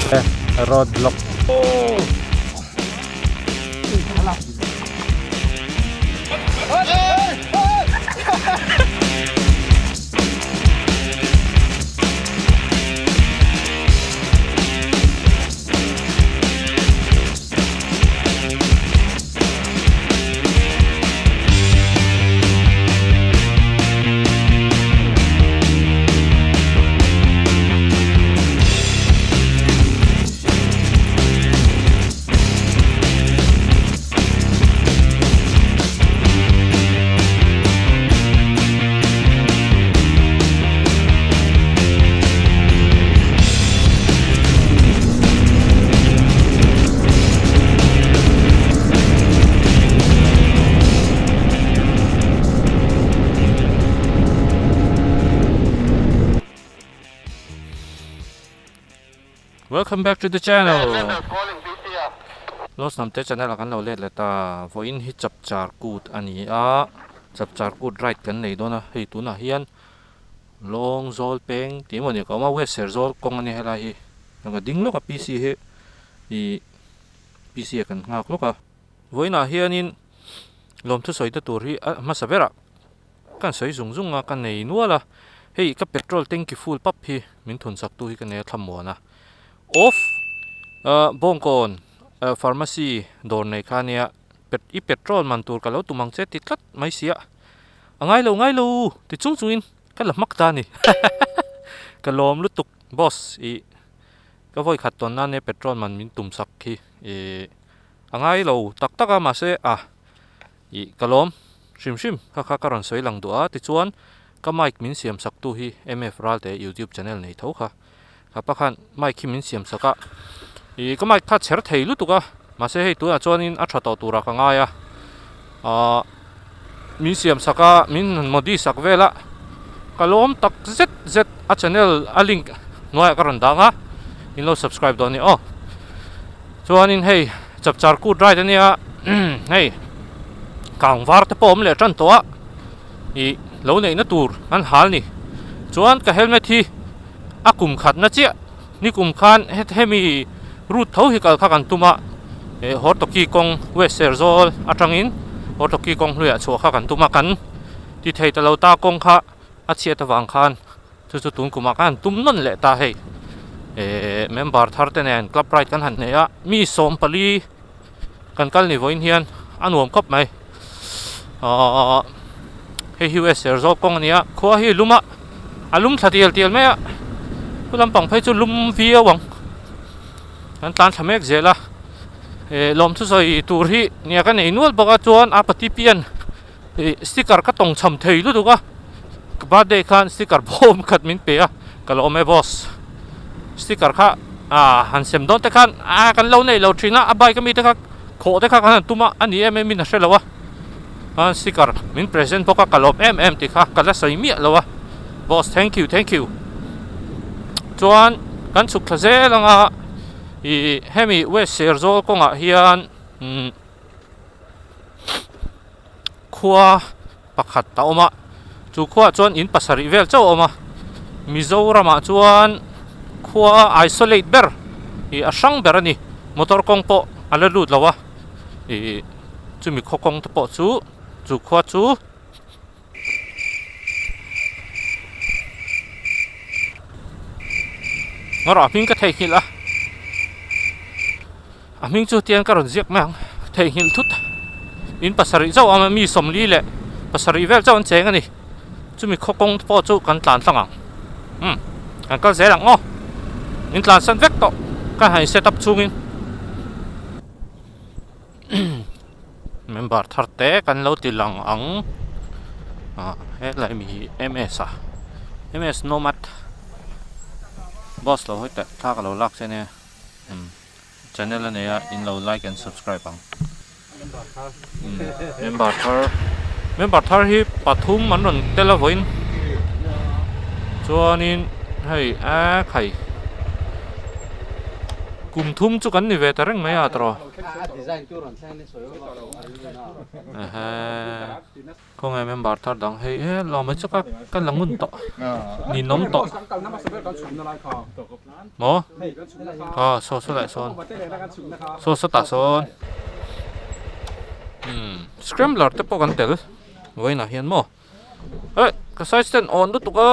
Road block. Welcome back to the channel. Los Namte channel ah kan lo let leh ta. Vawiin hi chapchar kut a ni a, chapchar kut ride kan nei dawn a, hei tunah hian Lawng zawl peng tih emaw ni ka awm a, west ser zawl kawng a nia helai hi. Ka ding lawk a PC hi ih PC ah kan nghak lawk a. Vawiinah hianin lawmthu sawi te tur hi a hmasa berah kan sawi zung zung a, ka nei nual a. Hei ka petrol tanky full pap hi min thun sak tu hi ka nei a thlamuan a. Off ah Bawngkawn pharmacy dawr nei kha ania i petrol man tur ka lo tum ang che ti tlat mai sia. A ngai lo ngai lo ti chung chungin ka la hmak ta a ni. Ka lawm lutuk boss ih ka vawi khat tawn nan e petrol man min tum sak khi ih a ngai lo tak tak a mahse a ih ka lawm hrim hrim kha kha ka rawn sawi lang duh a tichuan ka mic min siam sak tu hi MF Ralte youtube channel nei tho kha kha pakhan mic hi min siam sak a ih ka mic kha chher thei lutuk a mahse hei tunah chuanin a tha tawh turah ka ngai a ahh min siam sak a min han modi sak vel a ka lawm tak zet zet a channel a link hnuaiah ka rawn dang a in lo subscribe dawn a ni aw chuanin hei chapchar kut ride ania hei kang var te pawh a awm leh tan tawh a ih lo neihna tur an hal ni chuan ka helmet hi. A kum khatna chiah ni kum khan hemi route tho hi kal kha kan tum a, eh Hortoki kawng West Serzawl atangin Hortoki kawng hluiah chhuah kha kan tum a, kan ti thei ta lo ta kawng kha a chhiat avang khan chu chu tun kumah khan an tum nawn leh ta hei eh member thar te nen club ride kan han nei a, mi 14 kan kal ni vawiin hian a nuam khawp mai ahh hei hi West Serzawl kawng a ni a khua hi lum a a lum thla tial tial mai a khu lampang phei chu lum viau ang kan tlan thla mek zel a eh lawm chu sawi tur hi nia ka nei nual bawk a chuan a pati pian ih sticker ka tawng cham thei lutuk a ka birthday khan sticker bawm khat min pe a ka lo awm e boss sticker kha ah han sem dawn te khan ah kan lo neih lo thin a a bike ami te kha khawh te kha kan han tum a a ni em em in a hre lo a chuan sticker min present bawk a ka lawm em em tih kha ka la sawi miah lo a boss thank you thank you chuan kan chhuk thla zel ang a ih hemi west serzawl kawngah hian umm. Khua pakhat a awm a, chu khuaah chuan in pasarih vel chauh a awm a, Mizoramah chuan khua isolate ber ih a hrang ber a ni, motor kawng pawh a la lut lo a, ih chumi khaw kawng te pawh chu chu khua chu. Ngarawh a hming ka theihnghilh a. A hming chu tiang ka rawn ziak mai ang theihnghilh thut in pasarih chauh a awm a mi sawmli leh pasarih vel chauh an cheng a ni chumi khaw kawng te pawh chu kan tlan tlang ang umm kan kal zel ang aw min tlan san vek tawh ka han in set up chungin member thar te kan lo ti lang ang ah helai mi hi ms a ms nomad boss lo hawi teh thla ka lo lak che nia umm. Channel a nei a in lo like and subscribe ang. Member thar member thar hi pathum an rawn tel a vawiin chuanin hei a khai kum thum chu kan ni ve ta reng mai a tawh. Khawnge member thar dang hei he lo mai chu ka ka la ngun tawh ninawm tawh maw aw saw saw lah sawn saw saw tah sawn umm scrambler te pawh kan tel vawiinah hian maw eh ka side stand awn lutuk a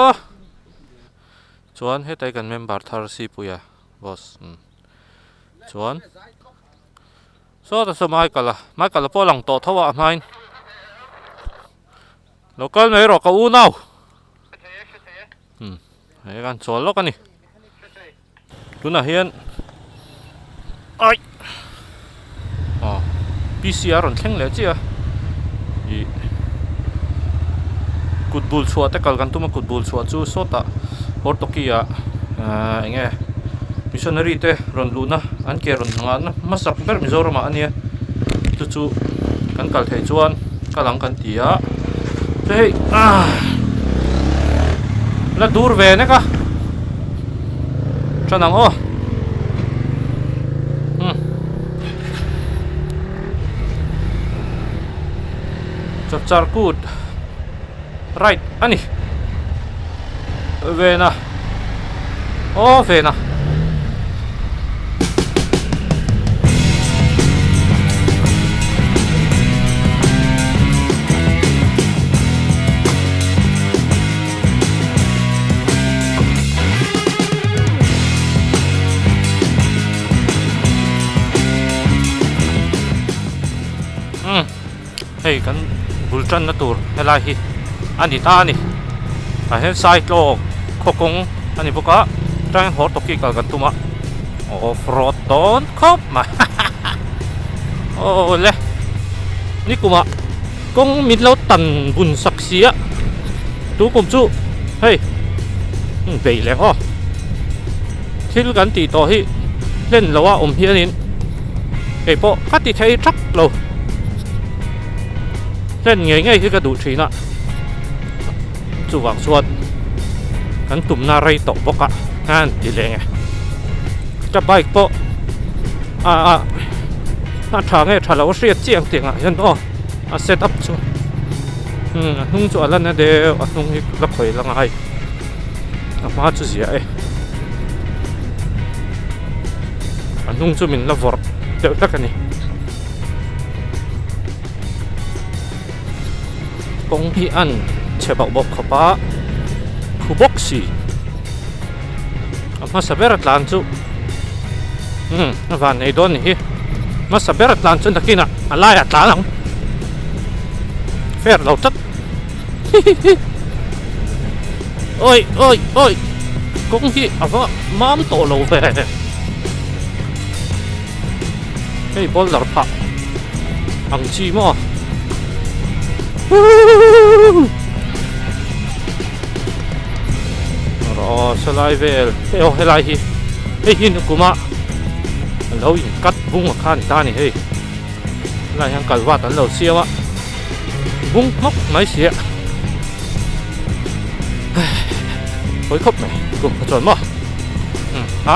chuan hetai kan member thar Sipuia boss umm chuan. Sawta saw Michael a, Michael a pawh a lang tawh tho a a hmain. Lo kal mai rawh ka unau. Hmm, hei kan chawl lawk a ni. Tunah hian ai aw PCR rawn thleng leh chiah a. Ih kut bul chhuah te kal kan tum a kut bul chhuah chu sawtah Hortoki ah eng nge missionary te rawn luhna an ke rawn nghahna hmasak ber Mizoram ah a nia chu chu kan kal theih chuan kal ang kan ti a chu hei ah la dur ve nek a tan ang aw umm chapchar kut right a ni Vena aw Vena. Hei kan bul tanna tur helai hi a ni ta a ni tah hian Saitlaw khaw kawng a ni bawk a tang hian Hortoki kal kan tum a off road dawn khawp mai awle nikumah kawng min lo tan bun sak si a tu kum chu hei beih leh aw thil kan tih tawh hi hlen lo a awm hianin kei pawh ka ti thei thak lo hlen ngei ngei hi ka duh thin a chuvang chuan kan tumna rei tawh bawk a han ti leh nge ka bike pawh a a a tha nge tha lo a hriat chiang tih ang ah hian aw a set up chu umm a hnung chu a la na deuh a hnung hi la khawi la ngai a hma chu zia e a hnung chu min la vawrh deuh hlek a ni kawng hi an chhe bauh bauh khawp a khu bawk si a hmasa ber a tlan chu umm a van nei dawn ni hi hmasa ber a tlan chu nakinah a laiah tlan ang fair lo tlat hihihi awi awi awi kawng hi a va mam tawh lo ve hei boulder phah ang chi maw aw salai vel hei aw helai hi hei hi nukuma lo in cut bung a kha a ni ta a ni hei helai hian kalvat an lo siam a bung hmawk mai si a hawi khawp mai kum kha chuan maw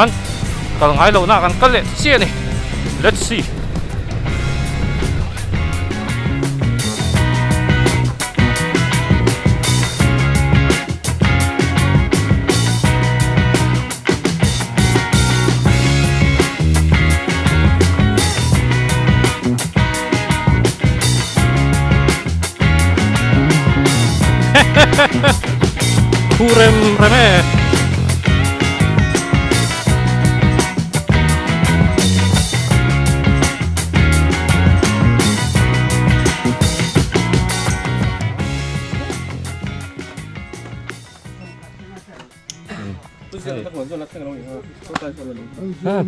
an kal ngai lohna kan kal leh chiah a ni let's see. Thu rem rem e.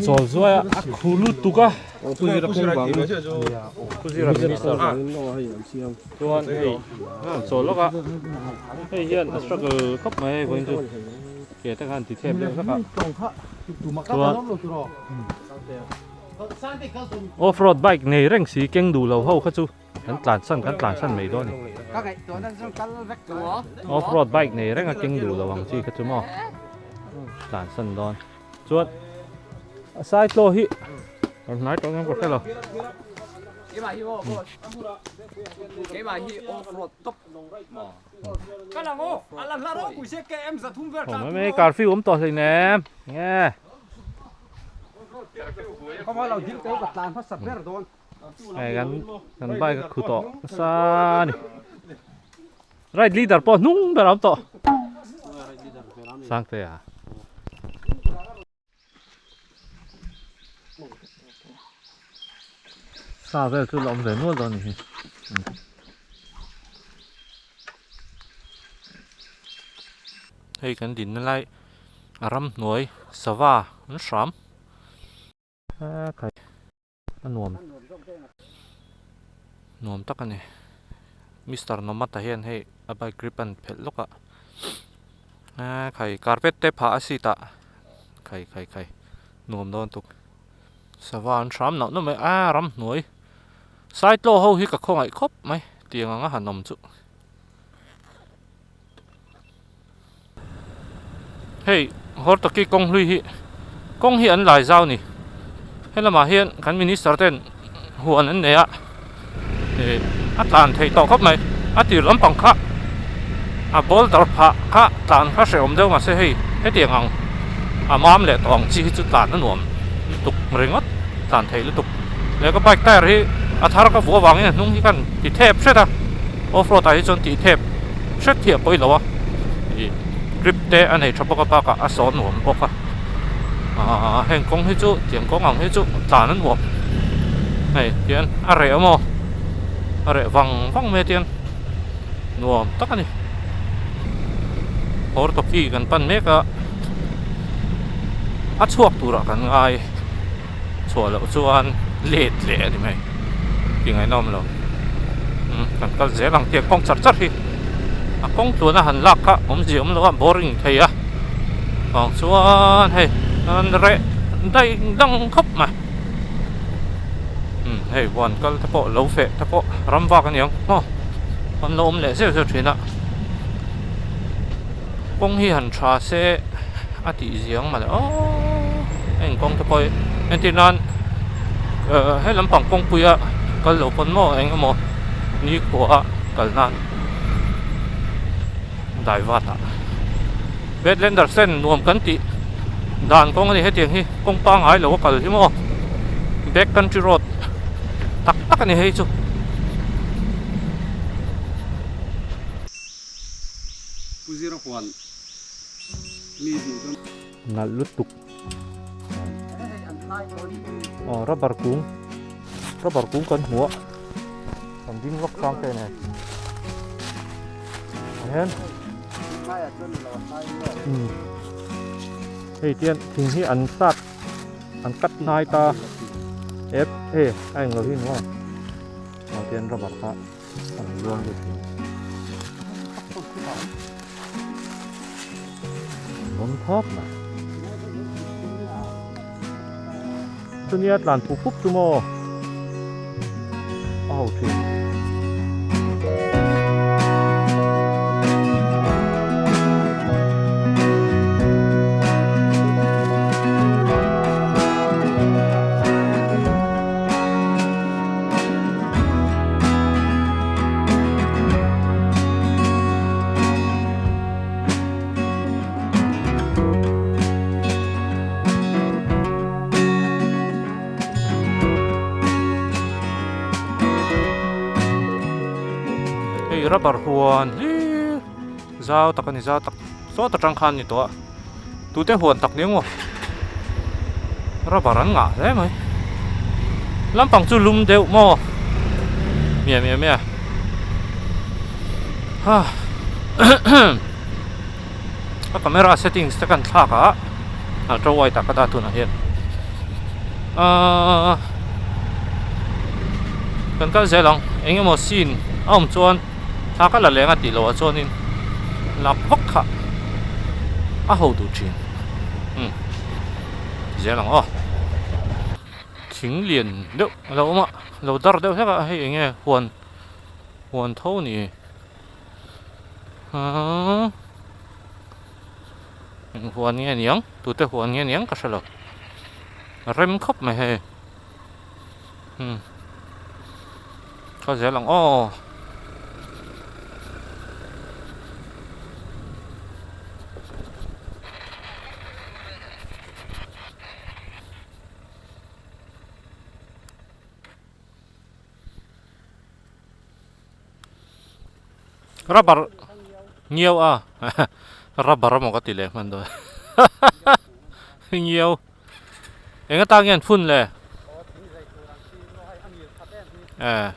Chawl zuai a a khu lutuk a chuan hei chawl lawk a hei hian a struggle khawp mai hei vawiin chu ke te khan ti thep deuh hlek a chuan off road bike nei reng si keng duh lo ho kha chu. Kan tlan san kan tlan san mai dawn a ni. Off road bike nei reng a keng duh lo ang chi kha chu maw tlan san dawn. Chuan a side tlaw hi rawn hnai tawh ngam ka hre lo. Awm mai mai curfew awm tawh hleinem nge. Hei kan kan bike a khu tawh nasa a ni. Ride leader pawh hnung ber a awm tawh. Sangtea. Sa vel chu la awm ve nual dawn a ni hi. Hei kan dinna lai a ramhnuai sava an hram a nuam nuam tak a ni Mister Nomata hian hei a bike grip a han phelh lawk a eee khai carpet te phah a seat ah khai khai khai nuam dawn tuk sava an hram nauh nauh mai a ramhnuai saitlaw ho hi ka khawngaih khawp mai tiang anga han awm chu. Hei Hortoki kawng hlui hi kawng hi an lai zau ni helamah hian kan minister ten huan an nei a ih a tlan theih tawh khawp mai a tir lampang kha a boulder phah kha tlan kha hrehawm deuh mahse hei hetiang ang a mam leh tawh ang chi hi chu tlan a nuam lutuk ringawt tlan theih lutuk leh ka bike tyre hi a thar ka vuah avangin a hnung hi khan ti thep hret a off road ah hi chuan tih thep. Hret hi a pawi lo a, ih grip te a nei tha bawk a bakah a saw nuam bawk a, aaa heng kawng hi chu tiang kawng ang hi chu tlan a nuam hei tian a reh awm aw a reh vang vang mai a tian nuam tak a ni Hortoki kan pan mek a a chhuak turah kan ngai chhuah loh chuan let leh a ni mai tih ngaihnawm lo umm kan kal zel ang tiang kawng char char hi a kawng tluan a han lak kha awmzia awm lo a boring thei a vang chuan hei an reh daih dang khawp mai umm hei huan kal te pawh lo feh te pawh ram vak a ni ang maw an lo awm leh zeuh zeuh thin a kawng hi han tha se a tih ziang mah le aww heng kawng te pawh hi entir nan ehh he lampang kawngpuia kal lo pawn maw eng emaw nikhua a kal nan dai vat ah Badlander sen nuam kan tih dan kawng a ni hetiang hi kawng pangngai lo a kal hi maw back country road tak tak a ni hei chu. Pu Zira huan mi hmuh chuan. Nalh lutuk. Aw rubber kung rubber kung kan hmu a kan ding vak sang te nen ah hian umm hei tian thing hi an sat an cut hnai ta ep hei a englo hi ni maw ah tian rubber kha. An luang deuh thin. Rawn thawk mai. Chunia tlan pup pup chu maw a ho thin. Hei rubber huan hlir zau tak a ni zau tak sawt atang khan a ni tawh a tute huan tak ni emaw rubber an ngah hle mai lampang chu lum deuh maw mia mia mia ha a camera settings te kan thlak a ultra wide ah ka dah tunah hian ahh kan kal zel ang eng emaw scene a awm chuan thla ka la leng a tih loh ah chuanin lak vak kha a ho duh thin umm ti zel ang aw thing lian deuh a lo awm a lo dar deuh hlek a hei eng nge huan huan tho a ni ahh eng huan nge niang tute huan nge niang ka hre lo a rem khawp mai hei umm. Kal zel ang aw. Rubber ngiau a rubber amaw ka ti leh hman dawn ngiau eng atang hian phun le eh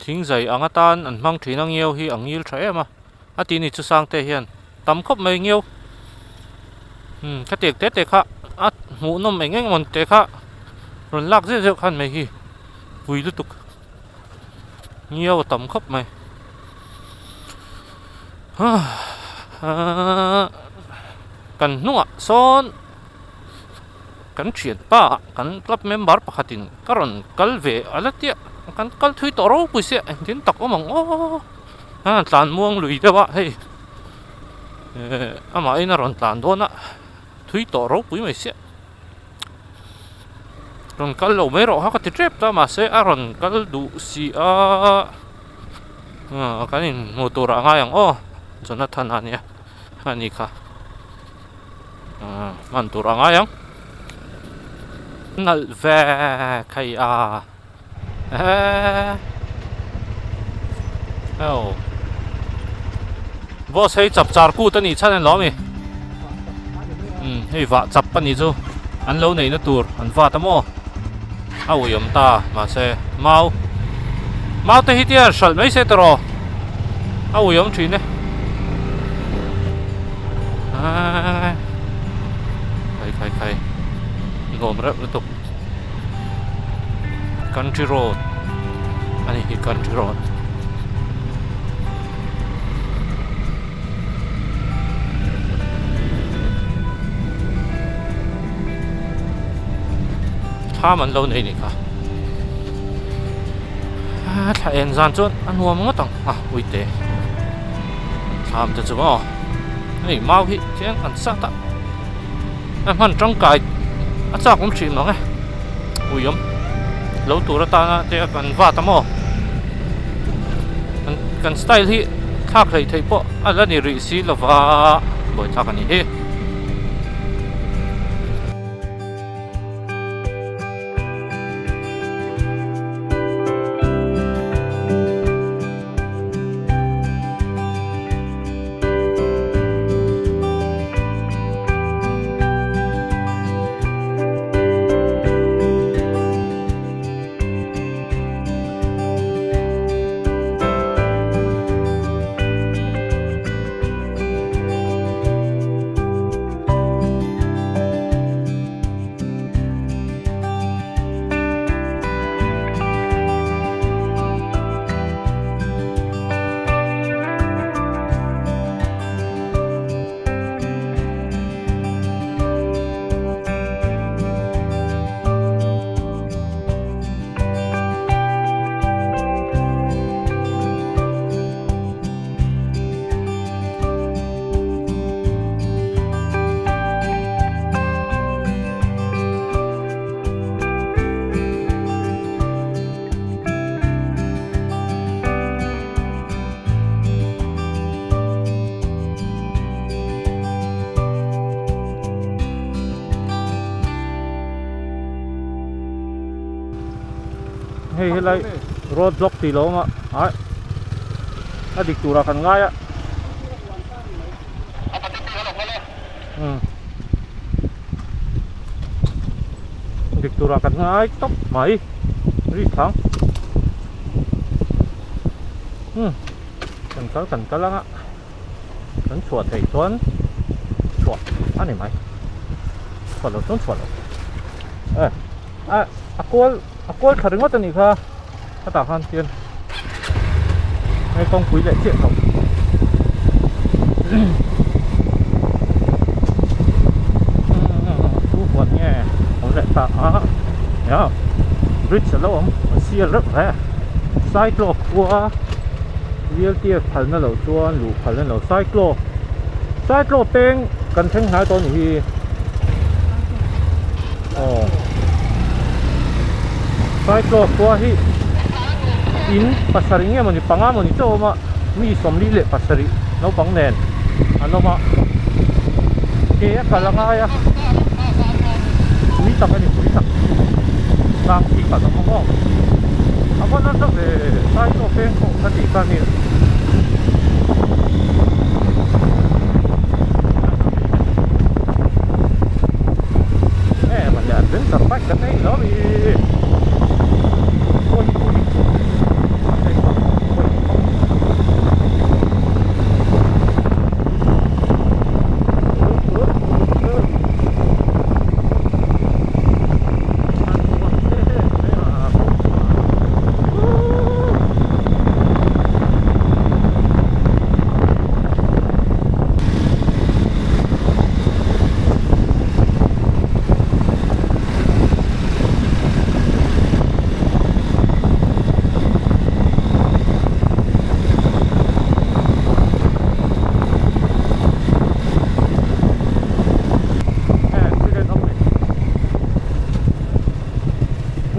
thing zai ang atan an hmang thin a ngiau hi a ngil tha em a a tih ni chu sangte hian tam khawp mai ngiau khatiang te te kha a hmuhnawm eng eng emaw te kha rawn lak zeuh zeuh khan mai hi pui lutuk ngiau a tam khawp mai kan hnungah sawn kan thianpa kan club member pakhatin ka rawn kal ve a la tia kan kal thui tawh ropui sia engtin tak awm ang aw. A tlan muang lui deuh a hei eh amahin a rawn tlan dawn a thui tawh ropui mai sia rawn kal lo mai rawh kha ka ti tep ta mahse a rawn kal duh si a ah kan inhmuh turah a ngai ang aw Jonathan a nia ani kha ah hman tur a ngai ang nalh vek hei a. Aw boss hei chap char kut a nih chhan an lo ami umm hei vah chap a nih chu an lo neihna tur an vat a maw a ui awm ta mahse mau mau te hi tian hralh mai se tawh a ui awm thin e khai khai khai nuam reuh lutuk. Country road a ni hi country road. Thlam an lo nei ni kha a thla en zan chuan a nuam ngawt ang a uite thlam te chu maw hei mau hi chiang an sat a. A hman tangkai a chak awm thin mang e ui awm lo tur atana te a kan vat a maw kan style hi thlak hleih theih pawh a la ni rih si lova buaithlak a ni hi. Hei helai road block tih lo awm a ai a dik turah kan ngai a umm dik turah kan ngai tawp mai ri thang umm kan kal kan kal ang a kan chhuah theih chuan chhuah a ni mai chhuah loh chuan chhuah loh e a a kual a kual tha ringawt a nih kha hetah khan hian hei kawngpui leh chiah tawh chu huan nge awm leh ta a ya bridge a lo awm a sial reuh hle cyclo khua VLTF phalna loh chuan luh phal a ni lo cyclo cyclo peng kan thleng hnai tawh a nih hi aw. Saitlaw khua hi in pasarih nge mawni panga mawni chauh a awm a, mi 47 naupang nen an awm a, ke a kal a ngai a, pui tak a ni pui tak tlang khi kal ang aw a va nasa ve Saitlaw peng pawh ka tih kha a ni.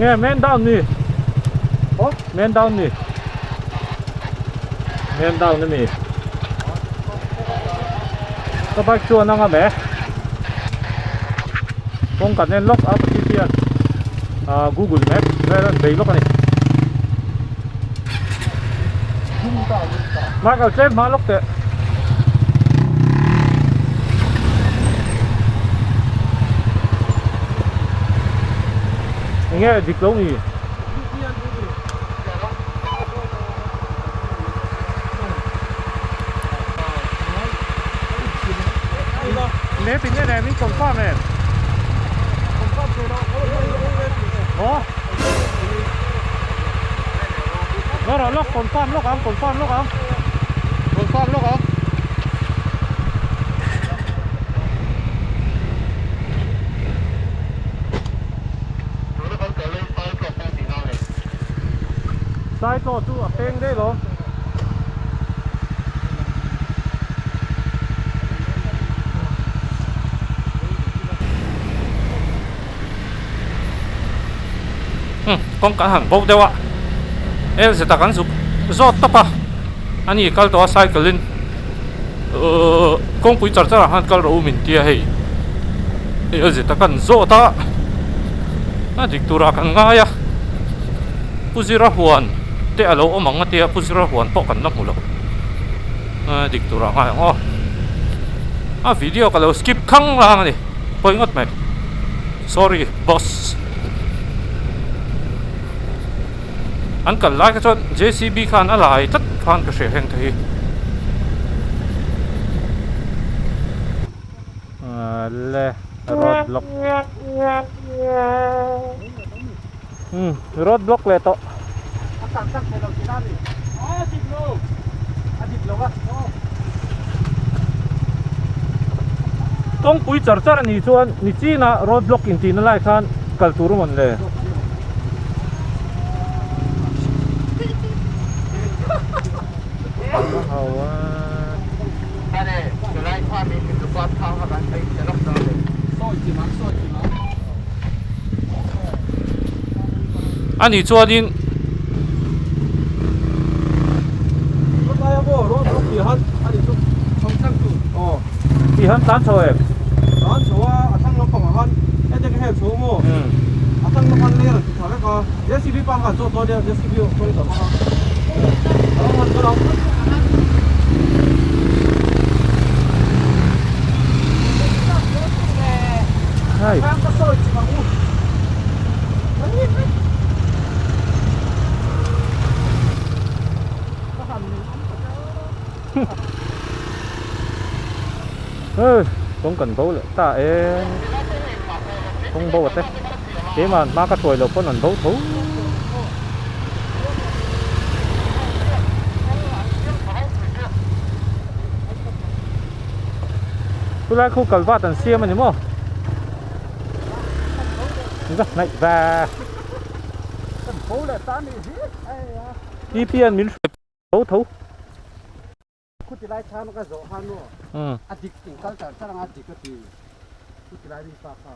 Nge man down ni man down ni man down ani ka bike chuan anga me kawng kan en lawk a pakhat hian ah google map vel an bei lawk a ni Michael tlem hma lawk teh. Enge dik lo ni? Map in en em in confirm em? Aw. Lo rawh lawk confirm lawk ang confirm lawk ang confirm lawk ang. Saitlaw chu a peng daih lo. Kawng kan han bo deuh a el zeta kan zuk zawt tawp a ani kal tawh a cycle in uhh kawngpui char char ah khan kal rawh u min tia hei el zeta kan zawt a a dik turah kan ngai a Pu Zira huan te a lo awm ang a tia Pu Zira huan pawh kan la hmu lo a dik turah ngai ang aw a video ka lo skip khang lang a ni pawi ngawt mai sorry boss an kal lai kha chuan J_C_B khan a lai tlat khan ka hria heng te hi le road block umm road block leh tawh. Kawngpui char char a nih chuan nichin a road block intihna lai khan kal tur a mawn le. A nih chuanin Ti han tlan chho em? Tlan chho a, a thlang lampangah khan hetiang ka hel chho maw? A thlang lam han ler an ti tha vek a, JCB pa khan zawt dawn nia, JCB khawi ta bawk a. A lo han kal ang. Hai. Ơ kawng kan bo leh ta e kawng bo a te keimah hma ka hruai loh pawn an bo tho. Chulai khu kal vat an siam a ni maw? Ga hnaih ve. TP an min hruai tho tho. Khuti lai tha ka zawh han maw? A dik in kal char char anga dik a ti. Khuti lai mi pa kha.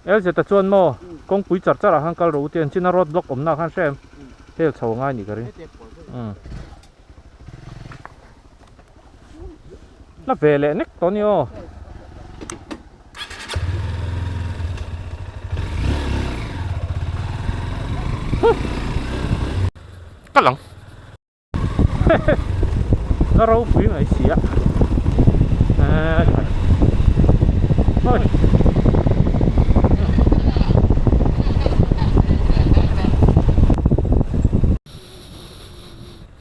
LZ a chuan maw kawngpui char char ah khan kal rawh u tia china road block awmna ah khan hre em hel chho a ngai nih ka ring umm la ve leh nek tawh a ni aw. Kal ang. La ropui mai si a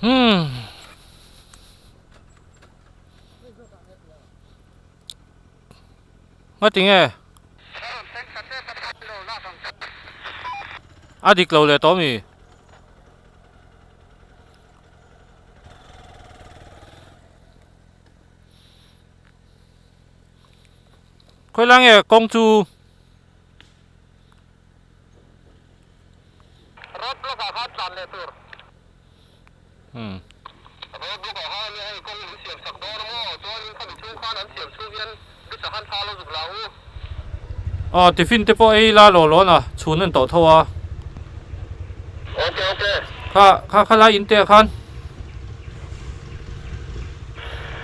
hmm Ngatinge a dik lo leh tawh mi. Khawilai nge kawng chu Road block ah khan tlan leh tur. Hmm. Road block ah khan hei kawng min siam sak dawn a maw? Chuanin khami chhung khan an siam chhung hian bridge ah khan thla lo zuk la u. Aw tiffin te pawh ei la law lawn a, chhun an tawh tho a. Ok ok. Kha kha kha lai in te ah khan.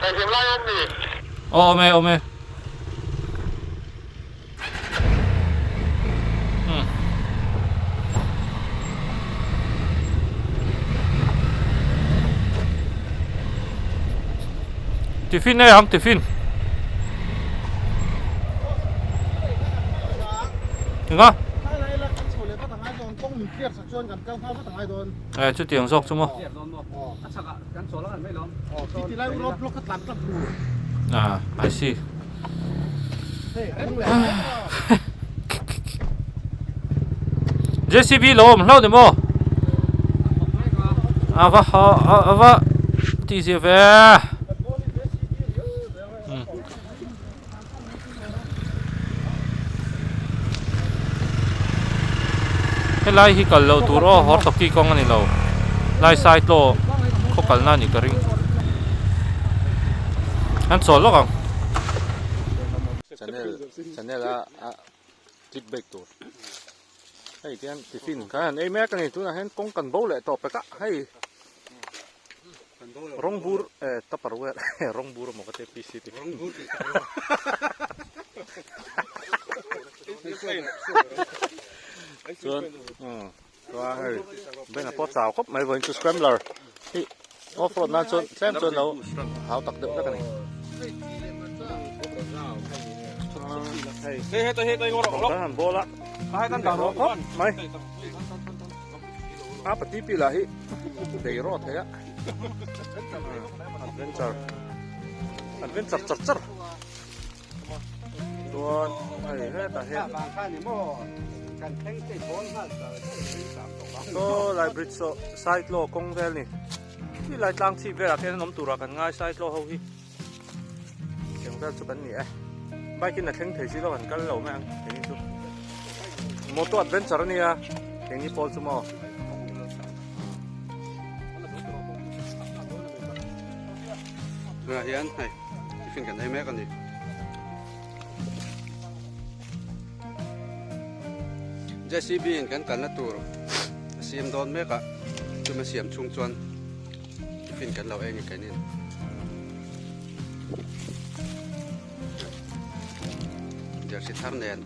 Engkim lai awm ni? Aw awm e awm e. Hmm. Tiffin ei ang tiffin. Enga? Eh chutiang zawk chu maw. Ah I see. JCB lo awm hlauh ni maw? A va a va tih zia ve. Helai hi kal loh tur aw Hortoki kawng a ni lo lai side law khaw kalna a nih ka ring an chawl lawk ang. Channel channel a a click back tur hei tian tiffin kan han ei mek a ni tunah hian kawng kan bo leh tawh pek a hei. Rawng bur eh tupperware rawng bur emaw ka tia PC ti rawng bur ti chuan umm chuan hei ben a pawh chau khawp mai vawiin chu scrambler hi off road nan chuan tlem chuan lo hau tak deuh vek a ni hei kan han bawl a khawp mai. A pati pi lah hi bei rawh thei a adventure adventure char char chuan hei hetah hian saw lai bridge saw side law kawng vel ni ti lai tlang chhip velah khian an awm turah kan ngai side law ho hi tiang vel chu kan ni e bike in a thleng thei si lo an kal lo mai ang keini chu motor adventure ania keini pawl chu maw. Tunah hian hei tiffin kan ei mek a ni. JCB in kan kalna tur a siam dawn mek a chumi a siam chhung chuan tiffin kan lo ei nge keinin. Jersey thar nen.